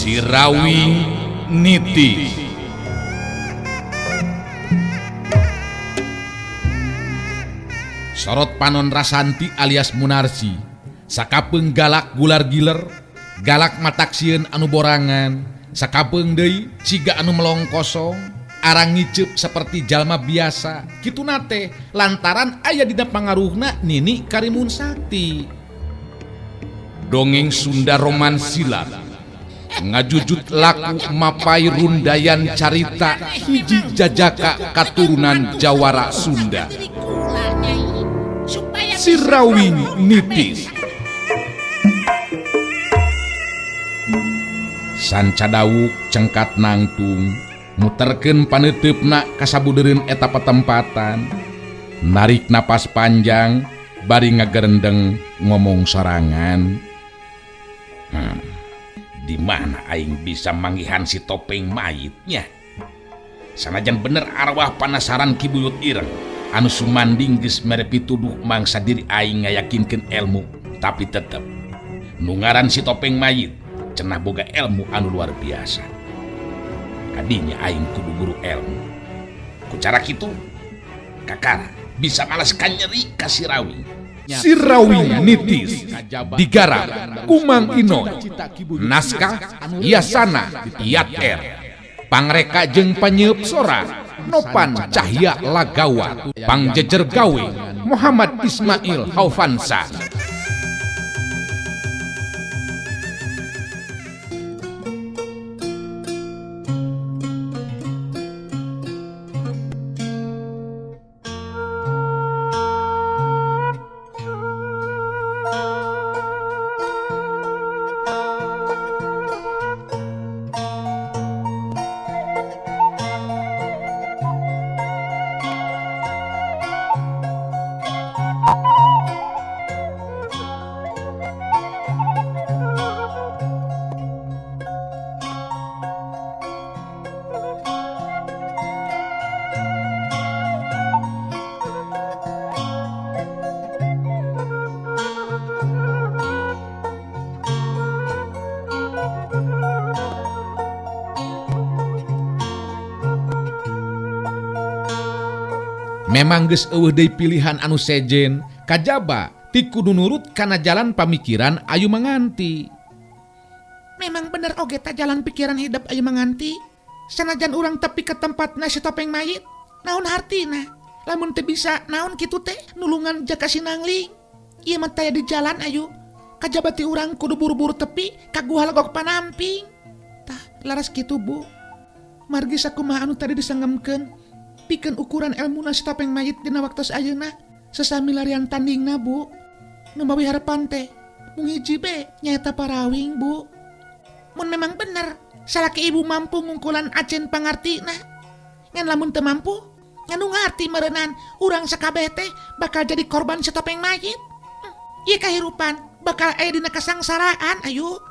Sirawing Niti. Sorot panon Rasanti alias Munarsi sakapeung galak gular giler, galak matak sieun anu borangan, sakapeung deui siga anu melong kosong, arang ngiceup seperti jalma biasa. Kituna teh lantaran aya dina pangaruhna Nini Karimun Sakti. Dongeng Sunda Roman Silat ngajujut laku mapai rundayan carita hiji jajaka katurunan Jawara Sunda. Sirawing Nitis. Sanca dawuk cengkat nangtung muterkeun paneuteup kasabudereun eta patempatan, narik napas panjang bari ngagerendeng ngomong sorangan. Di mana aing bisa manggihan si topeng mayitnya? Sanajan bener arwah panasaran Ki Buyut Ireng anu sumanding geus mere pituduh mangsa diri aing ngayakinkeun ilmu, tapi tetep nu ngaran si topeng mayit cenah boga ilmu anu luar biasa. Kadinya aing kudu guru ilmu. Ku cara kitu kakara bisa malas kanyeri ka Sirawing. Sirawing Nitis digarap Kumang Inoy, naskah Yasana Yat R, pangreka jeung panyeup sora Nopan Cahya Lagawa, pangjejer gawe Muhammad Ismail Haufansa. Memang geus eueuh deui pilihan anu sejen, kajaba ti kudu nurut kana jalan pamikiran Ayu Manganti. Memang bener oge ta jalan pikiran hidup Ayu Manganti. Sanajan urang tepi ke tempatna si topeng mayit, naon hartina? Lamun teu bisa naon kitu teh nulungan jaka sinangling. Ieu mah taya di jalan Ayu. Kajaba ti urang kudu buru-buru tepi ka Guha Legok Panamping. Tah laras kitu Bu. Margi sakumaha anu tadi disangemkeun. Pikeun ukuran elmuna si topeng mayit dina waktos ayeuna sesami larian tandingna Bu. Nu mawi harepan teh mung hiji be nyaeta parawing Bu. Mun memang bener salaki ibu mampu ngungkulan acen pangartina, ngan lamun teu mampu ngan nu ngarti meureunan urang sakabeh teh bakal jadi korban si topeng mayit. Ieu kahirupan bakal aya dina kasangsaraan ayu.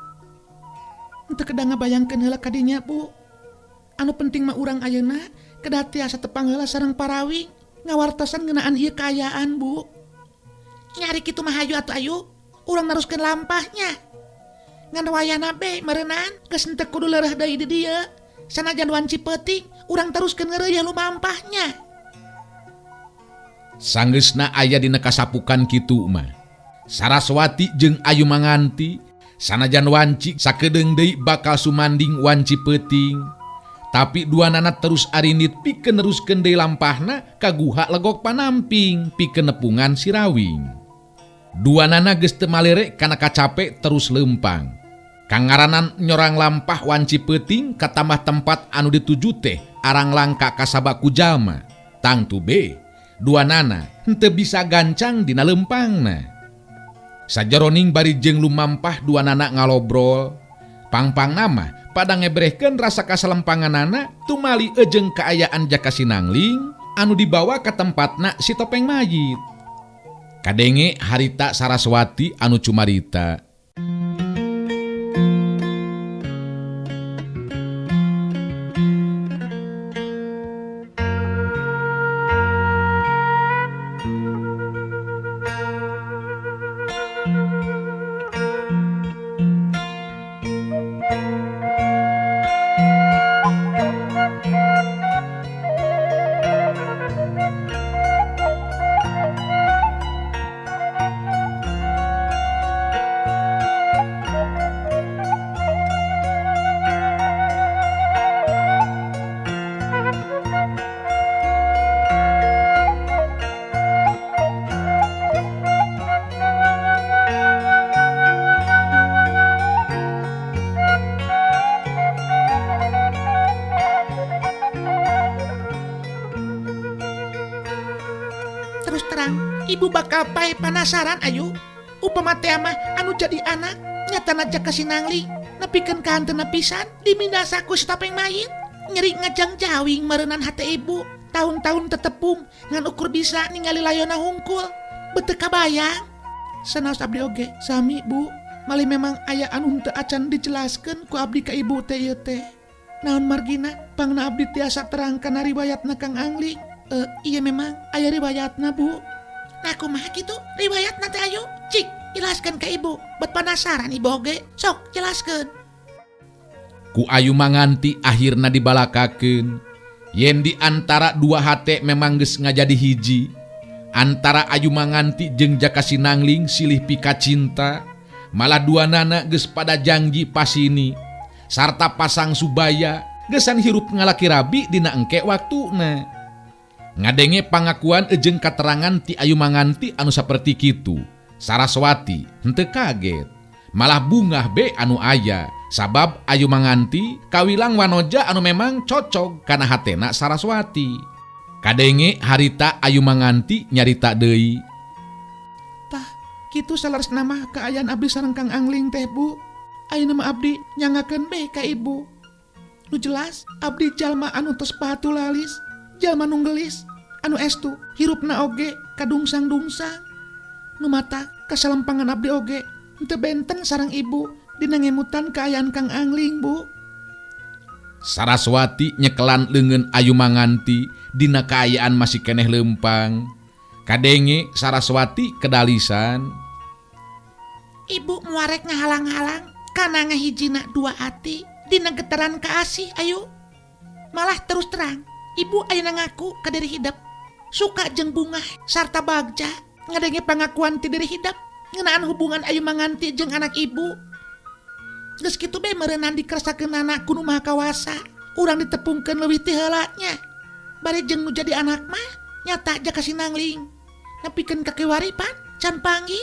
Henteu kedah ngabayangkeun heula ka dinya Bu. Anu penting mah urang ayeuna kedah tiasa tepang heula sareng parawing ngawartosan ngeunaan ieu kaayaan Bu. Nyari kitu mah hayu atuh ayu, urang naruskeun lampahnya. Ngan wayahna be meureunan geus henteu kudu leureuh deui di dieu. Sanajan wanci peuting, urang teruskeun ngeureuy lumampahnya. Sanggeusna aya dina kasapukan kitu mah. Saraswati jeung Ayu Manganti sanajan wanci sakedeung deui bakal sumanding wanci peuting. Tapi dua nana terus arinit pikeun neruskeun deui lampahna ka Guha Legok Panamping pikeun nepungan Sirawing. Dua nana geus teu malere kana kacape terus leumpang. Kangaranan nyorang lampah wanci peuting katambah tempat anu dituju teh arang langka kasaba ku jalma. Tangtu be dua nana henteu bisa gancang dina leumpangna. Sajeroning bari jeung lumampah dua nana ngalobrol. Pangpang nama pada ngebrehkeun rasa kasalempanganana tumali ejeng kaayaan jaka sinangling anu dibawa ka tempatna si topeng mayit. Kadenge harita Saraswati anu cumarita. Ibu bakal pae panasaran ayu. Upama teh mah anu jadi anak nyatana Jaka Sinangling nepikeun ka hanteuna pisan diminasa ku si topeng mayit. Nyeri ngajangjawing meureunan hate ibu. Tahun-tahun tetepung ngan ukur bisa ningali layona hungkul. Beuteuk kabayang. Sanaos abdi oge sami Bu. Malih memang aya anu henteu acan dijelaskeun ku abdi ka ibu teh ieu teh. Naon margina pangna abdi tiasa terang kana riwayatna Kang Angling. Iya memang aya riwayatna Bu. Nah kumaha kitu riwayatna teh ayu? Cik jelaskeun ka ibu, bet panasaran ibu oge. Sok jelaskeun. Ku Ayu Manganti akhirna dibalakakeun. Yen di antara dua hate memang geus ngajadi hiji. Antara Ayu Manganti jeung Jaka Sinangling silih pika cinta. Malah dua nana geus pada janji pasini sarta pasang subaya gesan hirup ngalaki rabi dina engke waktuna. Ngadenge pangakuan jeung katerangan ti Ayu Manganti anu saperti kitu. Saraswati henteu kaget, malah bungah be anu aya sabab Ayu Manganti kawilang wanoja anu memang cocok kana hatena Saraswati. Kadenge harita Ayu Manganti nyarita deui. Kitu salaras nama kaayaan abdi sareng Kang Angling teh Bu. Ayeuna mah abdi nyangakeun be ka ibu. Nu jelas abdi jalma anu tos patu lalis, jalma nu geulis, anu estu hirupna oge kadungsang-dungsang. Nu mata kasalempangan abdi oge henteu benten sareng ibu dina ngemutan kaayaan Kang Angling Bu. Saraswati nyekelan leungeun Ayu Manganti dina kaayaan masih keneh leumpang. Kadenge Saraswati kedalisan. Ibu muarek ngahalang-halang kana ngahijina dua ati dina getaran kaasih ayu. Malah terus terang ibu ayeuna ngaku ka diri hidep suka jeung bungah sarta bagja ngadenge pangakuan ti diri hidep ngeunaan hubungan Ayu Manganti jeung anak ibu. Geus kitu be meureunnan dikeresakeunana ku nu Maha Kawasa. Urang ditepungkeun leuwih ti heula nya. Bari jeung nu jadi anak mah nyata Jaka Sinangling. Nepikeun ka kiwari pan can panggih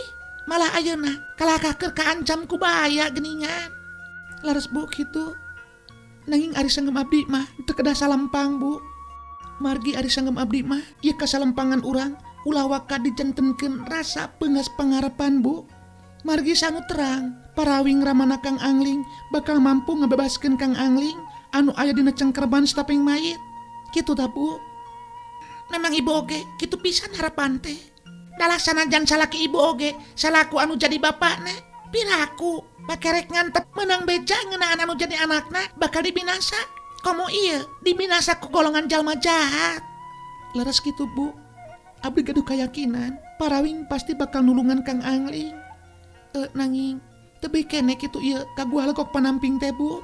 malah ayeuna kalahkah keur kaancam ku bahaya geuningan. Laras Bu kitu. Nanging ari sanggem abdi mah teu kedah salempang Bu. Margi ari sanggem abdi mah ieu kasalempangan urang ulah waka dijentenkeun rasa peungas pangarepan Bu. Margi sanu terang parawing ramana Kang Angling bakal mampu ngebebaskeun Kang Angling anu aya dina cengkerban satapeng mayit. Kitu tah Bu. Memang ibu oge kitu pisan harapan teh. Dalah sanajan salaki ibu oge salaku anu jadi bapakna piraku pakerek ngantep menang beja ngeunaan anu jadi anakna bakal dibinasa. Komo ieu dibinasa ku golongan jalma jahat. Leres kitu Bu. Abdi gaduh kayakinan parawing pasti bakal nulungan Kang Angling. Nanging tebih kene kitu ieu ka gua legok panamping teh Bu.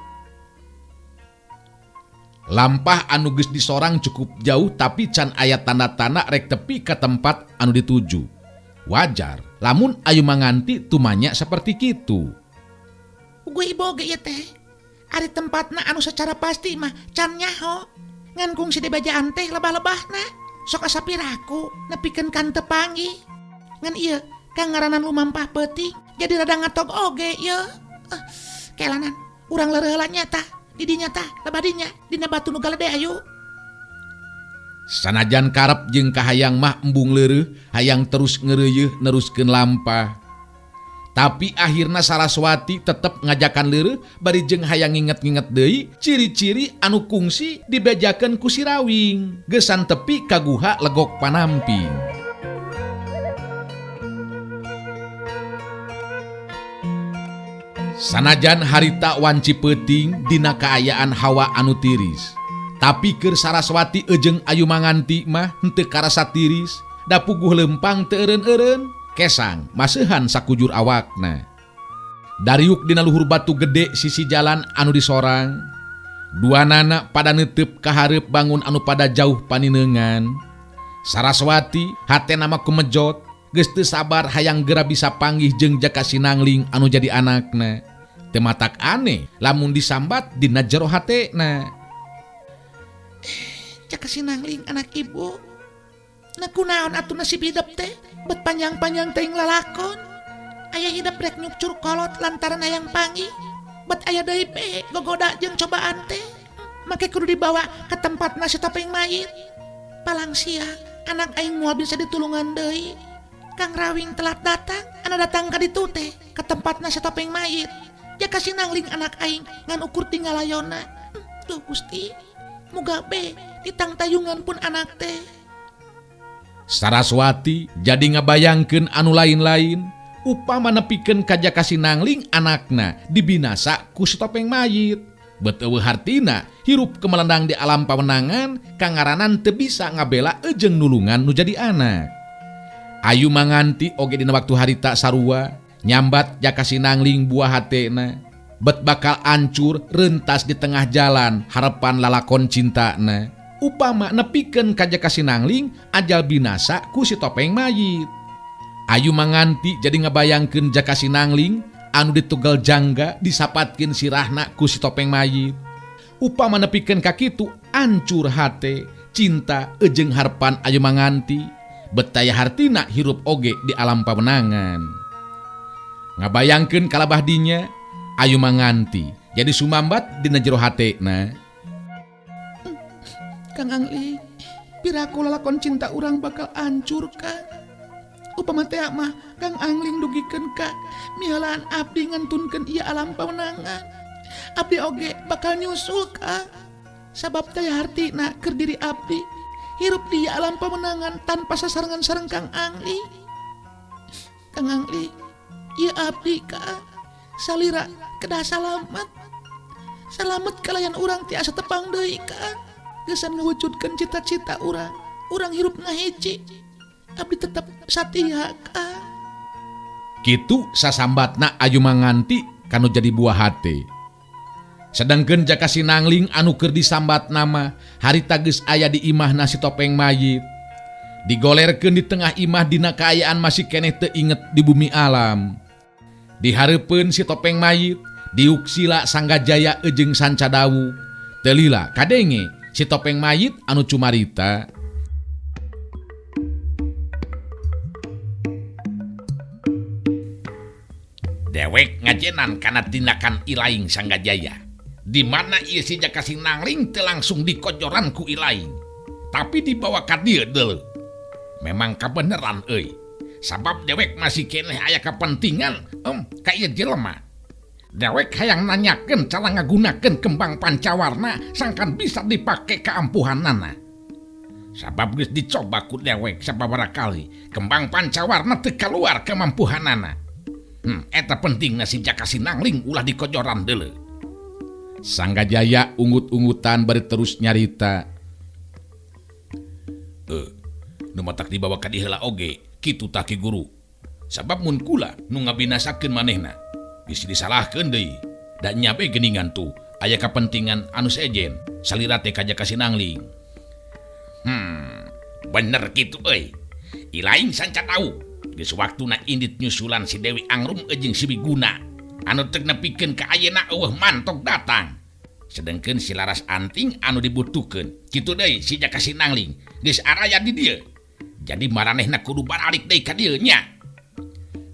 Lampah anu geus disorang cukup jauh tapi can aya tanda-tanda rek tepi ka tempat anu dituju. Wajar lamun Ayu Manganti tumanya seperti kitu. Uguh ibu oge ieu teh. Ari tempatna anu secara pasti mah can nyaho. Ngan kungsi dibajaan teh lebah-lebahna. Sok asa piraku nepikeun kan teu panggih. Ngan ieu kang ngaranan lumampah peuting jadi rada ngatog oge ieu. Kelanan urang leureih heula nya tah. Didinya tah, lebadinya, dina batu nu galede ayu. Sanajan karep jeung kahayang mah embung leureuh, hayang terus ngeureuyeih neruskeun lampah. Tapi akhirna Saraswati tetep ngajakan leureuh bari jeung hayang nginget-nginget deui ciri-ciri anu kungsi dibejakeun ku si Rawing. Geusan tepi ka guha legok panamping. Sanajan harita wanci peuting dina kaayaan hawa anu tiris. Tapi keur Saraswati ejeung Ayu Manganti mah henteu karasa tiris, da puguh lempang teu eureun-eureun, kesang maseuhan sakujur awakna. Dariuk dina luhur batu gede sisi jalan anu disorang. Dua nana pada netep ka hareup bangun anu pada jauh panineungan. Saraswati hatena mah kumejot, geus teu sabar hayang geura bisa panggih jeung Jaka Sinangling anu jadi anakna. Teu matak aneh lamun disambat dina jero hatena. Jaka Sinangling anak ibu. Nah kunaon atuh nasib hidup teh bet panjang-panjang teuing lalakon. Aya hidup rek nyukcur kolot lantaran hayang panggih. Bet aya deui be gogoda jeung cobaan teh. Make kudu dibawa ke tempat nasi topeng mayit. Palang sia anak aing moal bisa ditulungan deui. Kang Rawing telat datang, anu datang ka ditu teh ka tempatna si topeng mayit. Jaka sinangling anak aing ngan ukur tinggal layona. Duh Gusti, muga be ditangtayungan pun anak teh. Saraswati jadi ngabayangkeun anu lain-lain, upama nepikeun ka Jaka Sinangling anakna dibinasa ku si topeng mayit. Bet eueuh hartina hirup kemelendang di alam pawenangan kangaranan teu bisa ngabela ejeung nulungan nu jadi anak. Ayu Manganti oge dina waktu harita sarua nyambat Jaka Sinangling buah hatena bet bakal ancur rentas di tengah jalan harapan lalakon cintana. Upama nepikeun ka Jaka Sinangling ajal binasa ku si topeng mayit. Ayu Manganti jadi ngabayangkeun Jaka Sinangling anu ditugel jangga disapatkeun sirahna ku si topeng mayit. Upama nepikeun ka kitu ancur hate cinta ejeung harapan Ayu Manganti betaya hartina hirup oge di alam pawenangan. Ngabayangkeun kalabah dinya Ayu Manganti jadi sumambat dina jero hatena. Kang Angli, piraku lalakon cinta urang bakal ancur Kang. Upama teh mah Kang Angling dugikeun ka mihalaan abdi ngantunkeun ieu alam pawenangan. Abdi oge bakal nyusul Kang. Sabab teh hartina keur diri abdi hirup di alam pawenangan tanpa sasarengan sareng Kang Angli. Kang Angli, ieu abdi Kang salira kedah salamet. Salamet kalayan urang tiasa tepang deui Kang. Geus ngawujudkeun cita-cita urang, urang hirup ngahiji. Abdi tetep satia Kang. Kitu sasambatna Ayu Manganti kanu jadi buah hate. Sedangkeun Jaka Sinangling anu keur disambat nama harita geus aya di imahna si topeng mayit. Digolerkeun di tengah imah dina kaayaan masih keneh teu inget di bumi alam. Dihareupeun si topeng mayit, diuk sila Sanggajaya jeung Sanca Dawu. Teu lila kadenge si topeng mayit anu cumarita. Dewek ngajenan kana tindakan Ilaing Sanggajaya. Di mana ieu si Jaka Sinangling teu langsung dikojoran ku Ilaing, tapi dibawa ka dieu deuleu. Memang kabeneran euy. Sabab dewek masih keneh aya kepentingan ka ieu jelema. Dewek hayang nanyakeun cara ngagunakeun kembang pancawarna sangkan bisa dipake kaampuhanana. Sabab geus dicoba ku dewek sababaraha kali, kembang pancawarna teu kaluar kemampuhanana. Eta pentingna si Jaka Sinangling ulah dikojoran deuleu. Sanggajaya ungut-ungutan bari terus nyarita. Nu matak dibawa ka dieu heula oge, kitu tah Ki Guru. Sabab mun kula nu ngabinasakeun manehna, bisi disalahkeun deui. Da nya be geuningan tuh aya kapentingan anu sejen salira teh ka Jaka Sinangling. Bener kitu euy. Ilaing Sanca Dawu. Geus waktuna indit nyusulan si Dewi Angrum jeung si Wiguna anu teu nepikeun ka ayeuna eueuh mantok datang. Sedengkeun si Laras Anting anu dibutuhkeun kitu deui si Jaka Sinangling geus araya di dieu. Jadi maranehna kudu baralik deui ka dieu nya.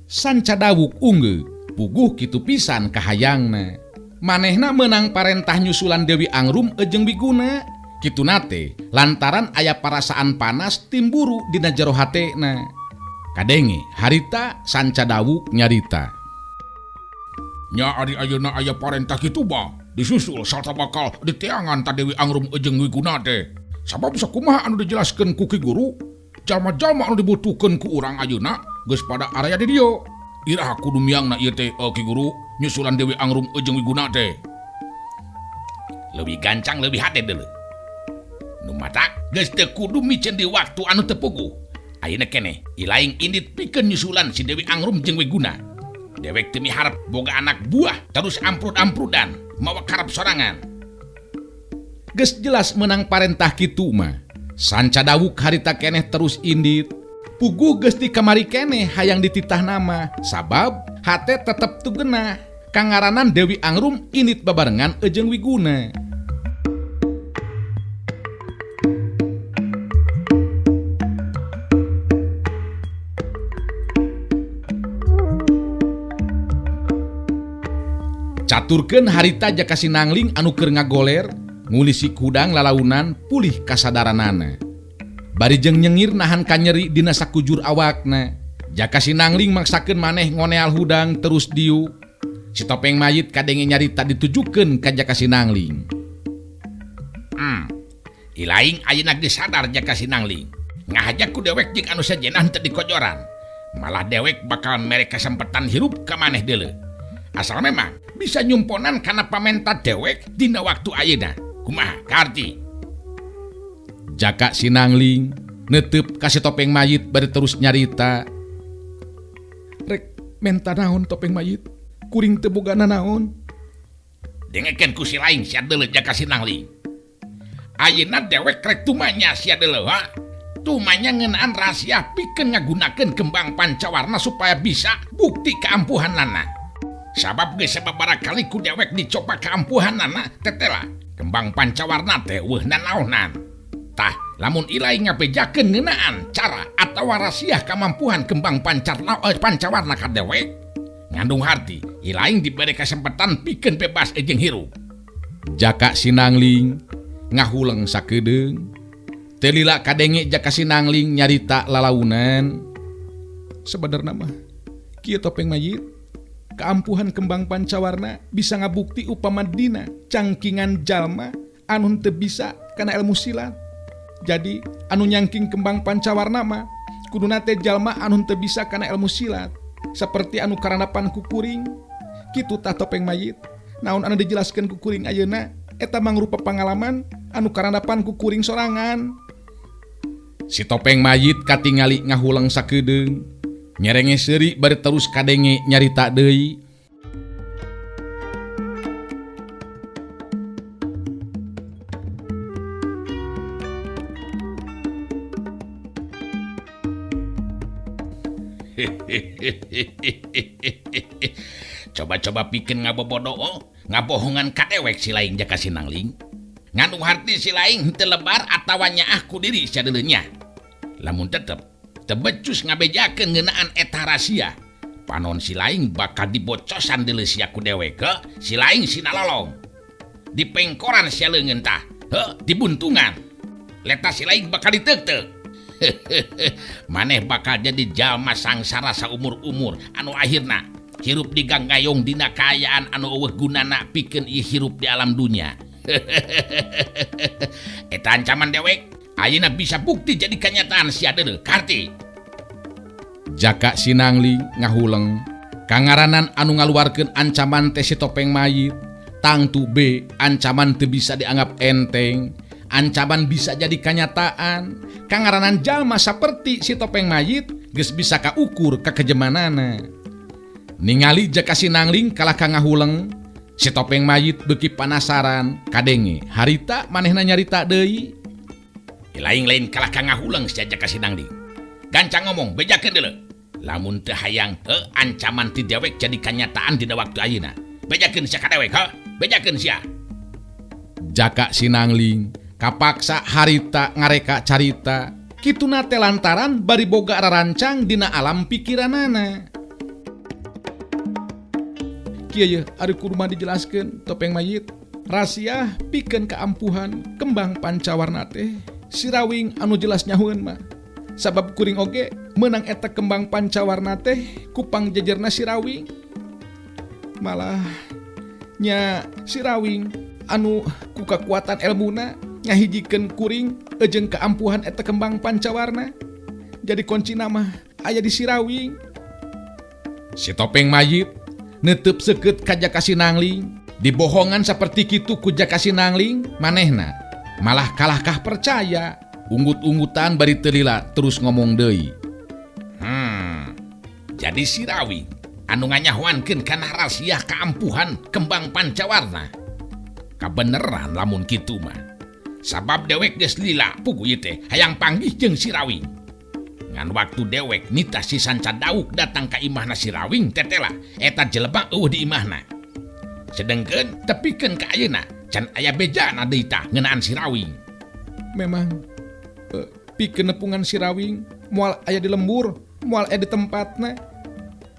Sanca Dawuk unggeu puguh kitu pisan kahayangna. Manehna meunang parentah nyusulan Dewi Angrum jeung Wiguna. Kituna teh lantaran aya parasaan panas timburu dina jero hatena. Kadenge harita Sanca Dawuk nyarita. Nya ari ayeuna aya parentah kitu bah disusul sarta bakal diteangan ta Dewi Angrum jeung Wiguna teh. Sabab sakumaha anu dijelaskeun ku Ki Guru, jalma-jalma anu dibutuhkeun ku urang ayeuna geus pada araya di dieu. Iraha kudu miangna ieu teh Ki Guru nyusulan Dewi Angrum jeung Wiguna teh. Leuwih gancang leuwih hade deuleu. Nu matak geus teu kudu miceun di waktu anu teu puguh. Ayeuna keneh Ilaing indit pikeun nyusulan si Dewi Angrum jeung Wiguna. Dewek teu miharep boga anak buah terus amprud-amprudan mawa karep sorangan. Geus jelas menang parentah kitu mah. Sanca Dawuk harita keneh terus indit. Puguh geus di kamari keneh hayang dititah nama sabab hate tetep teu genah. Kangaranan Dewi Angrum indit babarengan jeung Wiguna. Caturkeun harita Jaka Sinangling anu keur ngagoler ngulisi kudang lalaunan pulih kasadaranana. Bari jeung nyengir nahan kanyeri dina sakujur awakna. Jaka Sinangling maksakeun maneh ngoneal hudang terus diuk. Si topeng mayit kadenge nyarita ditujukeun ka Jaka Sinangling. Ilaing ayeuna geus sadar Jaka Sinangling. Ngahaja ku dewek jeung anu sejenah teu dikojoran. Malah dewek bakal mere kasempetan hirup ka maneh deuleu. Asal memang bisa nyumponan kana pamenta dewek dina waktu ayeuna. Kumaha kaarti? Jaka Sinangling netep ka si topeng mayit bari terus nyarita. Rek menta naon topeng mayit? Kuring teu boga nanaon. Dengekeun ku si laing sia deuleu Jaka Sinangling. Ayeuna dewek rek tumanya sia deuleu ha? Tumanya ngeunaan rahasia pikeun ngagunakeun kembang pancawarna supaya bisa bukti keampuhanana. Sabab geus sababaraha kali ku dewek dicoba keampuhanana tetela kembang pancawarna teh eueuh nanaonan. Tah, lamun ilai ngabejakeun ngeunaan cara atawa rahasia kamampuhan kembang pancawarna ka dewek, ngandung harti ilaing dibere kesempatan pikeun bebas jeung hirup. Jaka Sinangling ngahuleng sakedeung. Teu lila kadenge Jaka Sinangling nyarita lalaunan. Sebenarna mah kieu topeng mayit, keampuhan kembang pancawarna bisa ngabukti upama dina cangkingan jalma anu teu bisa kana ilmu silat. Jadi anu nyangking kembang pancawarna mah kuduna teh jalma anu teu bisa kana ilmu silat, seperti anu karanapan ku kuring. Kitu tah topeng mayit. Naon anu dijelaskeun ku kuring ayeuna eta mangrupa pangalaman anu karanapan ku kuring sorangan. Si topeng mayit katingali ngahuleng sakedeung, nyerenge seuri bari terus kadenge nyarita deui. Coba-coba pikeun ngabobodo, ngabohongan ka dewek si laing Jaka Sinangling. Ngandung harti si laing henteu lebar atawa nyaah ku diri sia deuleu nya. Lamun tetep teu becus ngabejakeun ngeunaan eta rahasia, panon si laing bakal dibocosan deuleu sia ku dewek, heuh, si laing sinalolong. Dipengkoran sia leungeun tah, heuh, dibuntungan. Leta si laing bakal diteuk-teuk. Maneh bakal jadi jalma sangsara saumur-umur anu akhirna hirup di ganggayong dina kaayaan anu eueuh gunana pikeun ieu hirup di alam dunya. Eta ancaman dewek ayeuna bisa bukti jadi kenyataan sia deuleu karti. Jaka Sinangling ngahuleng kangaranan anu ngaluarkeun ancaman teh si topeng mayit. Tangtu B ancaman teu bisa dianggap enteng. Ancaman bisa jadi kenyataan. Kangaranan jalma saperti si topeng mayit geus bisa kaukur kakejemanana. Ningali Jaka Sinangling kalah ka ngahuleng, si topeng mayit beuki panasaran kadenge harita manehna nyarita deui. Lain-lain kalah ka ngahuleng sia Jaka Sinangling. Gancang ngomong bejakeun deuleu. Lamun teu hayang heuh ancaman ti dewek jadi kenyataan dina waktu ayeuna. Bejakeun sia ka dewek heuh, bejakeun sia. Jaka Sinangling kapaksa harita ngareka carita. Kituna teh lantaran bari boga rarancang dina alam pikiranana. Kieu yeuh ari kudu mah dijelaskeun topeng mayit. Rahasia pikeun kaampuhan kembang pancawarna teh sirawing anu jelas nyahueun mah. Sabab kuring oge meunang eta kembang pancawarna teh kupang jejerna sirawing. Malah nya sirawing anu ku kakuatan elmuna ngahijikeun kuring jeung kaampuhan eta kembang pancawarna. Jadi kuncina mah aya di sirawing. Si topeng mayit netep seukeut ka Jaka Sinangling. Dibohongan saperti kitu ku Jaka Sinangling, manehna malah kalahkah percaya. Unggut-unggutan bari teu lila terus ngomong deui. Jadi sirawing anu nganyahoankeun kana rahasia kaampuhan kembang pancawarna. Kabeneran lamun kitu mah. Sabab dewek geus lila puguh ieu teh hayang panggih jeung sirawing. Ngan waktu dewek nitah si Sanca Dauk datang ka imahna sirawing tetela eta jelema eueuh di imahna. Sedengkeun tepikeun ka ayeuna can aya bejana deui tah ngeunaan sirawing. Memang pikeun nepungan sirawing moal aya di lembur, moal aya di tempatna.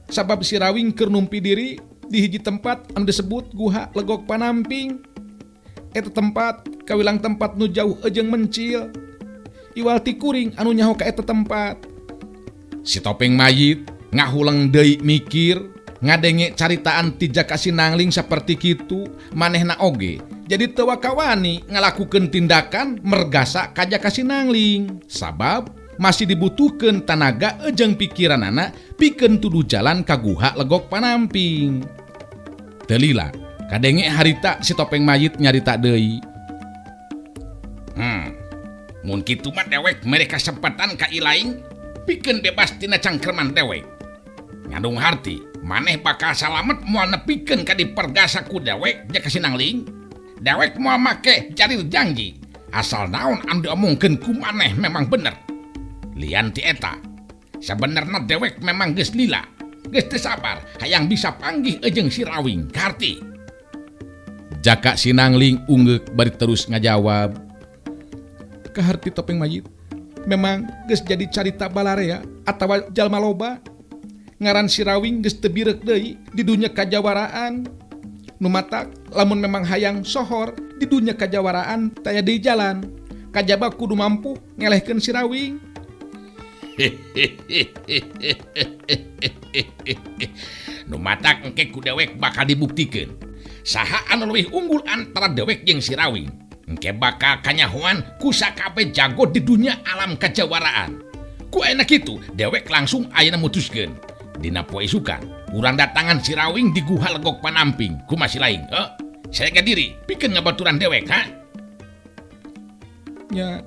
Sabab sirawing keur numpi diri di hiji tempat anu disebut Guha Legok Panamping. Eta tempat kawilang tempat nu jauh jeung mencil. Iwal ti kuring anu nyaho ka eta tempat. Si topeng mayit ngahuleng deui mikir, ngadenge caritaan ti Jaka Sinangling saperti kitu, manehna oge jadi teu wakawani ngalakukeun tindakan mergasa ka Jaka Sinangling. Sabab masih dibutuhkeun tanaga jeung pikiranana pikeun tuduh jalan ka Guha Legok Panamping. Teu lila kadenge harita si topeng mayit nyarita deui. Mun kitu mah dewek mere kasempatan ka ilaing pikeun bebas tina cangkerman dewek. Ngandung harti maneh bakal salamet moal nepikeun ka dipergasa ku dewek Jaka Sinangling. Dewek moal make jarir janji asal naon anu diomongkeun ku maneh memang bener. Lian ti eta sabenerna dewek memang geus lila, geus teu sabar hayang bisa panggih jeung si Rawing kaharti. Jaka Sinangling ungeuk bari terus ngajawab. Kaharti topeng mayit memang geus jadi carita balarea atawa jalma loba. Ngaran si Rawing geus teu bireuk deui di dunya kajawaraan. Nu matak lamun memang hayang sohor di dunya kajawaraan taya deui jalan. Kajaba kudu mampu ngelehkeun si Rawing. Nu matak engke ku dewek bakal dibuktikeun. Saha anu leuwih unggul antara dewek jeung si Rawing. Engke bakal kanyahoan ku sakabeh jago di dunya alam kajawaraan. Ku ayeuna kitu dewek langsung ayeuna mutuskeun. Dina poe isukan urang datangan si Rawing di Guha Legok Panamping ku masih lain. Saya diri pikeun ngabaturan dewek ha. Nya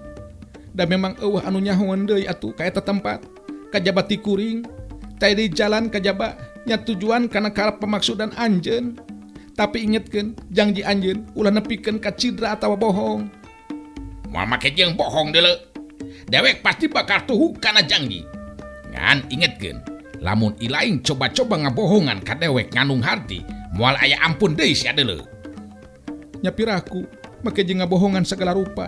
da memang eueuh anu nyahoan deui atuh ka eta tempat. Kajaba ti kuring teh di jalan kajaba nya tujuan kana karep pemaksudan anjeun. Tapi ingetkeun janji anjeun ulah nepikeun ka cidra atawa bohong. Moal make jeung bohong deuleu. Dewek pasti bakal tuhu kana janji. Ngan ingetkeun lamun ilaing coba-coba ngabohongan ka dewek ngandung harti moal aya ampun deui sia deuleu. Nya piraku make jeung ngabohongan segala rupa.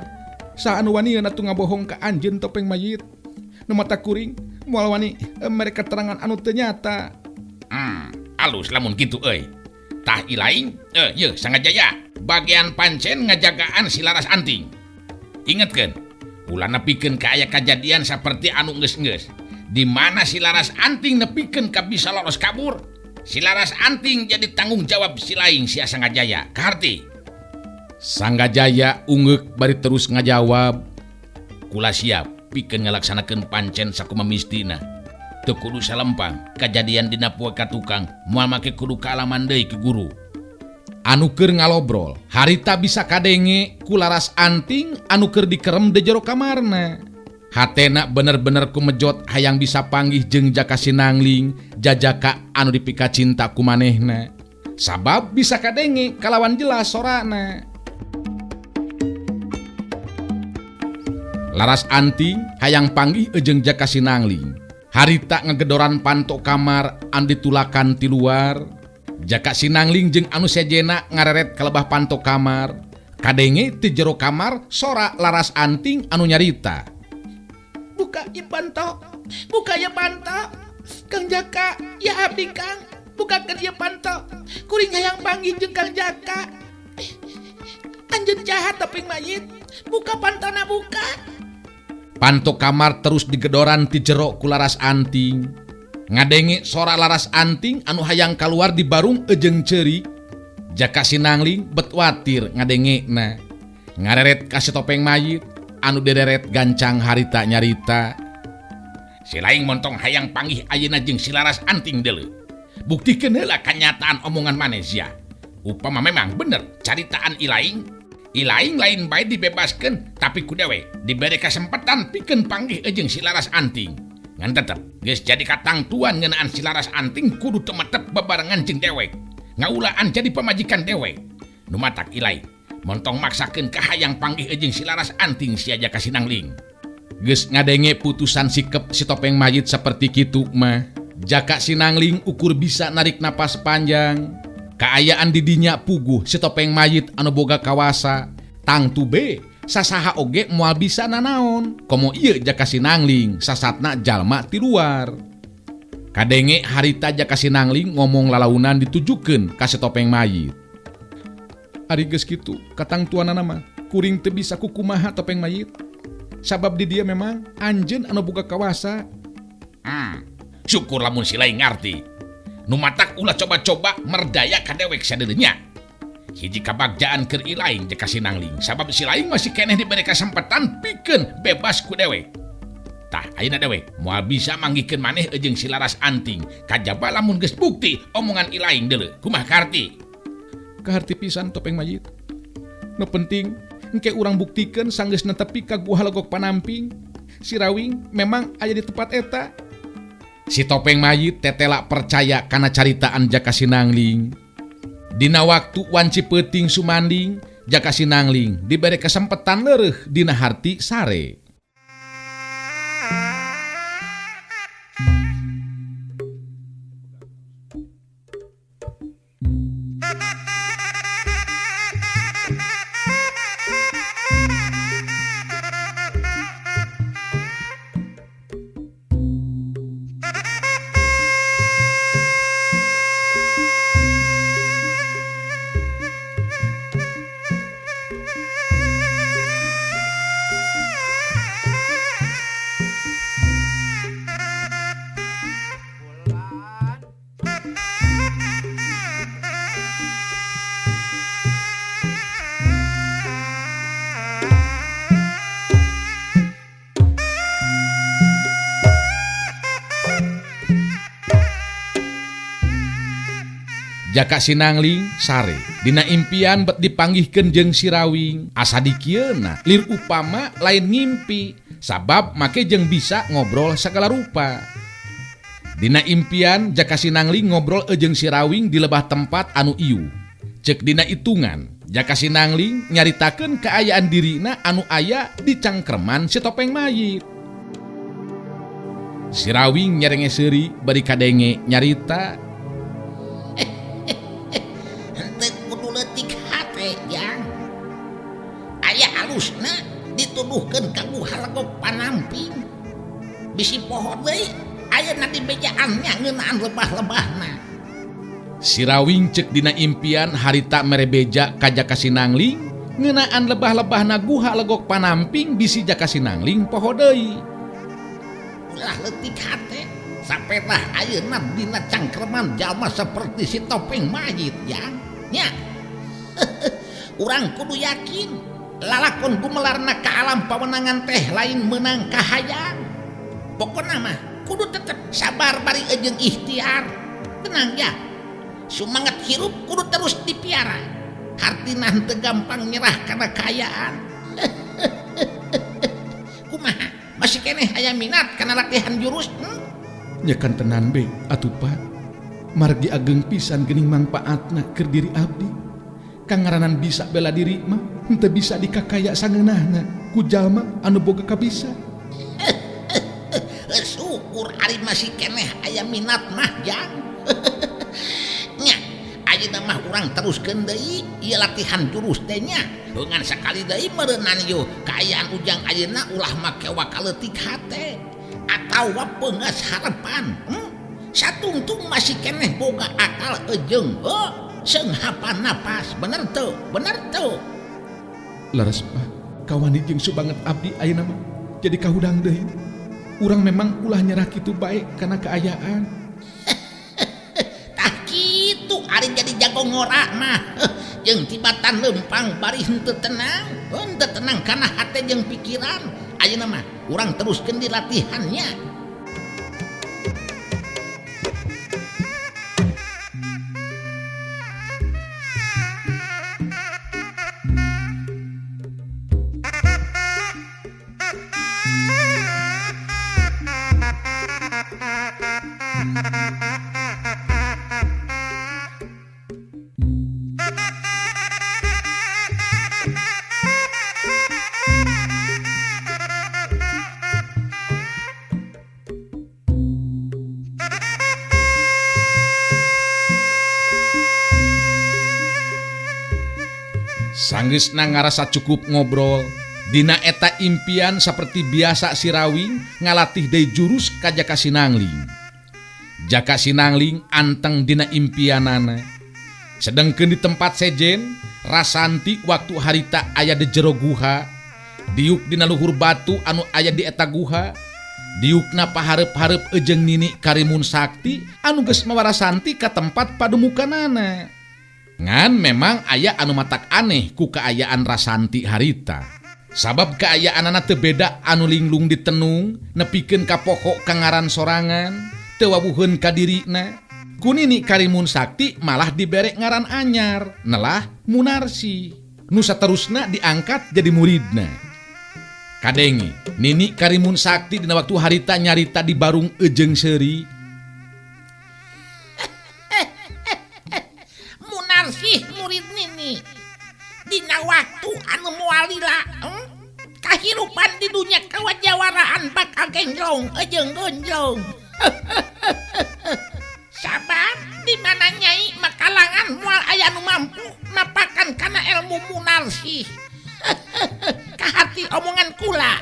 Saha anu wanian atuh ngabohong ka anjeun topeng mayit. Nu mata kuring moal wani mere keterangan anu teu nyata. Alus lamun kitu euy. Tah ilaing yeuh Sangajaya bagian pancen ngajagaan si Laras Anting. Ingetkeun ulah nepikeun ka aya kajadian saperti anu geus-geus. Di mana si Laras Anting nepikeun ka bisa lolos kabur, si Laras Anting jadi tanggung jawab si laing sia Sangajaya. Kaharti? Sangajaya ungeuk bari terus ngajawab. Kula siap pikeun ngalaksanakeun pancen sakumaha mistina. Teu kudu salempang kajadian dina poe katukang moal make kudu kaalaman deui ku guru. Anu keur ngalobrol harita bisa kadenge ku Laras Anting anu keur dikerem di jero kamarna. Hatena bener-bener kumejot hayang bisa panggih jeung Jaka Sinangling jajaka anu dipika cinta ku manehna. Sabab bisa kadenge kalawan jelas sorana. Laras Anting hayang panggih jeung Jaka Sinangling. Harita ngegedoran pantok kamar anu ditulakan ti luar. Jaka Sinangling jeung anu sejena ngareret kalebah pantok kamar. Kadenge ti jero kamar sora Laras Anting anu nyarita. Buka ieu panto, buka ieu panto. Kang Jaka, ya abdi Kang, bukakeun ieu panto. Kuring hayang panggih jeung Kang Jaka. Anjeun jahat topeng mayit, buka pantona buka. Panto kamar terus digedoran ti jero ku Laras Anting. Ngadenge sora Laras Anting anu hayang kaluar di barung jeung ceurik. Jaka Sinangling bet watir ngadengena. Ngareret ka si topeng mayit anu dereret gancang harita nyarita. Si laing montong hayang panggih ayeuna jeung si Laras Anting deuleu. Buktikeun heula kanyataan omongan maneh sia. Upama memang bener caritaan ilaing, ilaing lain bae dibebaskeun tapi ku dewek dibere kasempatan pikeun panggih jeung si Laras Anting. Ngan tetep geus jadi katangtuan ngeunaan si Laras Anting kudu temetep bebarengan jeung dewek. Ngaulaan jadi pamajikan dewek. Nu matak ilaing montong maksakeun ka hayang panggih jeung si Laras Anting sia Jaka Sinangling. Geus ngadenge putusan sikep si topeng mayit seperti kitu mah. Jaka Sinangling ukur bisa narik napas panjang. Kaayaan didinya puguh si topeng mayit anu boga kawasa. Tangtu be sasaha oge moal bisa nanaon. Komo ieu Jaka Sinangling sasatna jalma ti luar. Kadenge harita Jaka Sinangling ngomong lalaunan ditujukeun ka si topeng mayit. Ari geus kitu katangtuanana mah kuring teu bisa kukumaha topeng mayit. Sabab di dia memang anjeun anu boga kawasa. Syukur lamun si lain ngarti. Nu matak ulah coba-coba merdaya ka dewek sadeuleunya. Hiji kabagjaan keur ilaing Jaka Sinangling, sabab si lain masih keneh diberi kesempatan pikeun bebas ku dewek. Tah ayeuna dewek moal bisa manggihkeun maneh jeung si Laras Anting, kajaba lamun geus bukti omongan ilaing deuleu. Kumaha kaharti? Kaharti pisan topeng mayit. Nu penting engke urang buktikeun sanggeus netepi ka Guha Legok Panamping. Si Rawing memang aya di tempat eta. Si topeng mayit tetela percaya kana caritaan Jaka Sinangling. Dina waktu wanci peuting sumanding, Jaka Sinangling diberi kesempatan leureuh dina harti sare. Jaka Sinangling sare dina impian bet dipanggihkeun jeung si Rawing asa dikieuna lir upama lain ngimpi sabab make jeung bisa ngobrol sagala rupa. Dina impian Jaka Sinangling ngobrol jeung si Rawing di lebah tempat anu ieu. Cek dina hitungan Jaka Sinangling nyaritakeun kaayaan dirina anu aya di cangkreman si topeng mayit. Si Rawing nyerenge seuri bari kadenge nyarita. Alusna dituduhkeun ka Guha Legok Panamping. Bisi poho deui ayeuna dibejaannya ngeunaan lebah-lebahna. Si Rawing cek dina impian harita mere beja ka Jaka Sinangling ngeunaan lebah-lebahna Guha Legok Panamping bisi Jaka Sinangling poho deui. Ulah leutik hate sapedah ayeuna dina cangkreman jalma seperti si topeng mayit jang nya. Urang kudu yakin lalakon gumelarna ka alam pawenangan teh lain meunang kahayang. Pokona mah kudu tetep sabar bari jeung ikhtiar. Tenang ya. Sumangat hirup kudu terus dipiara. Hartina henteu gampang nyerah kana kaayaan. Kumaha? Masih keneh aya minat kana latihan jurus? Nya kan tenan be atuh Pak. Margi ageng pisan geuning mangpaatna keur diri abdi. Kangaranan bisa bela diri mah henteu bisa dikakaya sangeunahna ku jalma anu boga kabisa. Syukur ari masih keneh aya minat mah jang. Nya ayeuna mah urang teruskeun deui ieu latihan jurus teh nya. Ngan sakali deui meureunan yo kaayaan ujang ayeuna ulah make wakaleutik hate atawa peungeus harepan. Satungtung masih keneh boga akal ejeung heuh. Senghapan napas, bener tuh, bener tuh. Laras Pak, kawani jeung subanget abdi ayeuna mah jadi kahudang deui. Urang memang ulah nyerah kitu bae kana kaayaan. Tah kitu ari jadi jago ngora mah. Jeung tibatan lempang bari henteu tenang kana hate jeung pikiran. Ayeuna mah urang teruskeun di latihannya. Sanggeusna ngarasa cukup ngobrol. Dina eta impian seperti biasa si Rawing ngalatih deui jurus ka Jaka Sinangling. Jaka Sinangling anteng dina impianana. Sedengkeun di tempat sejen, Rasanti waktu harita aya di jero guha, diuk dina luhur batu anu aya di eta guha. Diukna pahareup-hareup jeung Nini Karimun Sakti anu geus mawa Rasanti ka tempat padumukanana. Ngan memang aya anu matak aneh ku kaayaan Rasanti harita. Sabab kaayaanana teu beda anu linglung ditenung, nepikeun ka pokok ka ngaran sorangan, teu wawuheun ka dirina. Ku Nini Karimun Sakti malah dibere ngaran anyar, nelah Munarsi. Nu saterusna diangkat jadi muridna. Kadenge, Nini Karimun Sakti dina waktu harita nyarita di barung ejeung seuri. Munarsih murid Nini. Dina waktu anu moal lila, kahirupan di dunia kawajawaraan bakal genjlong ejeung gonjlong. Sabab di mana nyai makalangan moal aya nu mampu napakan kana ilmu Munarsih. Kahati omongan kula.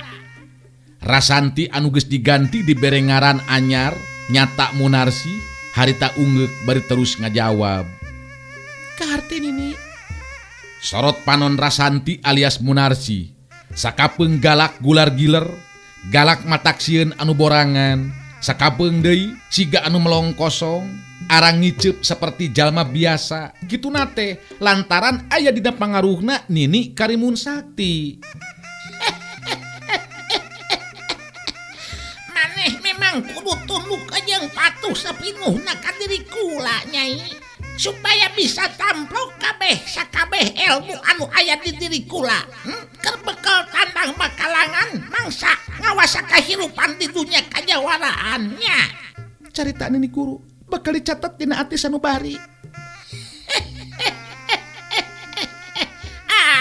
Rasanti anu geus diganti dibere ngaran anyar nyata Munarsi harita ungeuk bari terus ngajawab. Kaharti Nini. Sorot panon Rasanti alias Munarsi sakapeung galak gular giler, galak mataksieun anu borangan, sakapeung deui siga anu melong kosong, arang ngiceup seperti jalma biasa. Kitu nate lantaran aya dina pangaruhna Nini Karimun Sakti. Maneh memang kudu tunduk jeung patuh sapinuhna ka diri kula nyai, supaya bisa tamplok kabeh sakabeh ilmu anu aya di diri kula. Keur bekel tandang makalangan mangsa ngawasa kahirupan di dunia kajawaraannya. Carita Nini Guru bakal dicatat dina ati sanubari.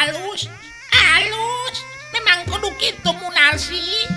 Alus, alus, memang kudu kitu Munarsi.